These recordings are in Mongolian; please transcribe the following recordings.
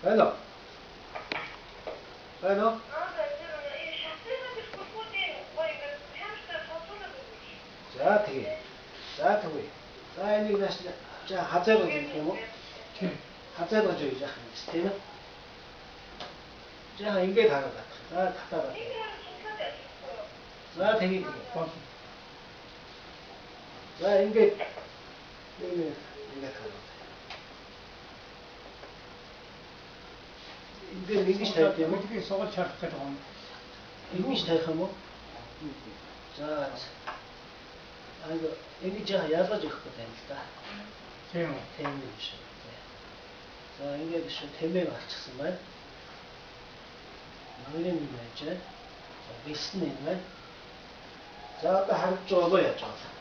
Байна уу? Байна уу? За тэгээ. За тэгье. За энийг нааш за хазайг гэх юм уу? Тийм. Хазайг гэж яах юм бэ тийм ээ? За ингээд хараад. За татаад. За тэгээ. Болно. За ингээд энэ ингээд хараад. Ингээд ингэж тавьд юм уу? Мэдгийг сугалж харах гэдэг юм. Ингэж тавих юм уу? За. Аа ингэж ялгаж өгөх гэдэг юм л да. Тийм үү. Тийм юм шиг. За ингээд шүү тэмээг алчихсан байна. Ноёрын юм байж байна. За бэлсэн юм байна. За одоо харагдж байгаа болоо яаж байгаа вэ?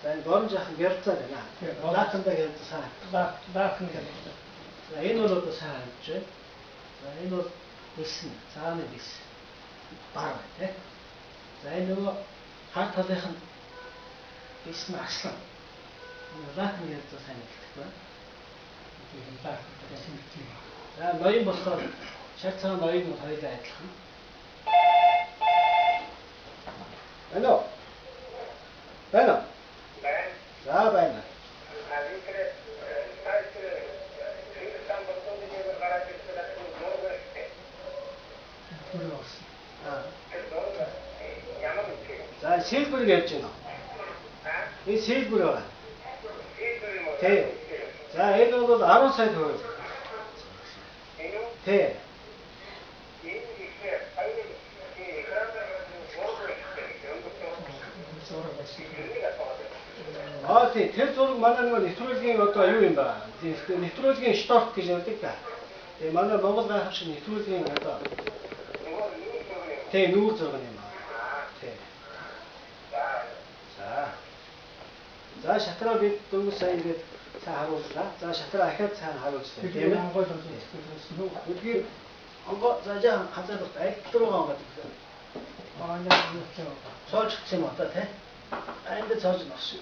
За энэ борон жаахан гялцаа байна. Лаахандаа гялцаа сайн харагдах. Лаахан гэдэг. За энэ бол одоо сайн харагдж байна. За энэ бол бэлсэн, цааны бэлс. Бар байна тий. За энэ нөгөө хар талынх нь бэлсэн арслан. Энэ лаахан гялцаа сайн харагдах байна. Тийм лаахан гэсэн тийм. За ноён болохоор шар цагаан ноён нь хоёулаа адилхан. Байна уу? Байна уу? За байна. Түр орсон. Аа. За сэлбэр гэж байна. Энэ сэлбэр байгаа. Тий. За энэ бол 10 сая төгрөг. Тий. Зураг байсан. Аа тий, тэр зураг манай нөгөө нэвтрүүлгийн одоо юу юм бэ? Нэвтрүүлгийн шторт гэж ярьдаг да. Тэгээ манай Монгол гайхамшиг нэвтрүүлгийн одоо тий, нүүр зураг юм аа. Тий. За. За шатраа бид дөнгөж сая ингээд сайн харууллаа. За шатраа ахиад сайн харуулжлаа. Тийм ээ. Монгол улс гэсэн үү? Үдгээр онгоо за жаа хазаад багт аль тал руугаа онгоод ирлээ. Аа нэг юу ч юм. Цоож гисэн юм одоо тий. А энд цоож нос.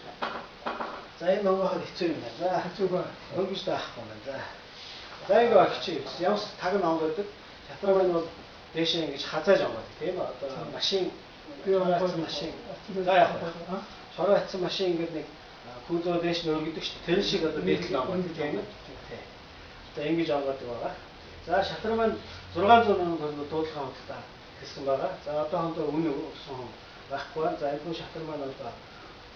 За энэ онгооход хэцүү юм байна. За Хэцүү ба. Өнгөж даахгүй юм байна. За. За ингэ огч явс таг нь онгодог. Шатраа маань бол дээшээ ингэж хазааж онгодог тийм ээ. Одоо машин Би онгоцсон машин. За яг. Шороо атсан машин ингээд нэг кузо дээш нь өргөдөг шүү дээ. Тэр шиг одоо дээдл онгодог тийм ээ. Тий. Одоо ингэж онгодог байгаа. За шатраа маань 600 сая төгрөг дуудлага худалдаа хийсэн байгаа. За одоохондоо үнэ өгсөн хүн байхгүй байна. За энэ шатар маань одоо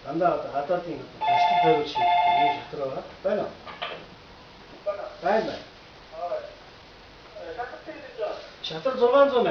дандаа одоо гадаадын одоо төсөл зориулж хийгддэг ийм шатар байгаа. Байна уу? Байна байна. Шатар 600 мянга.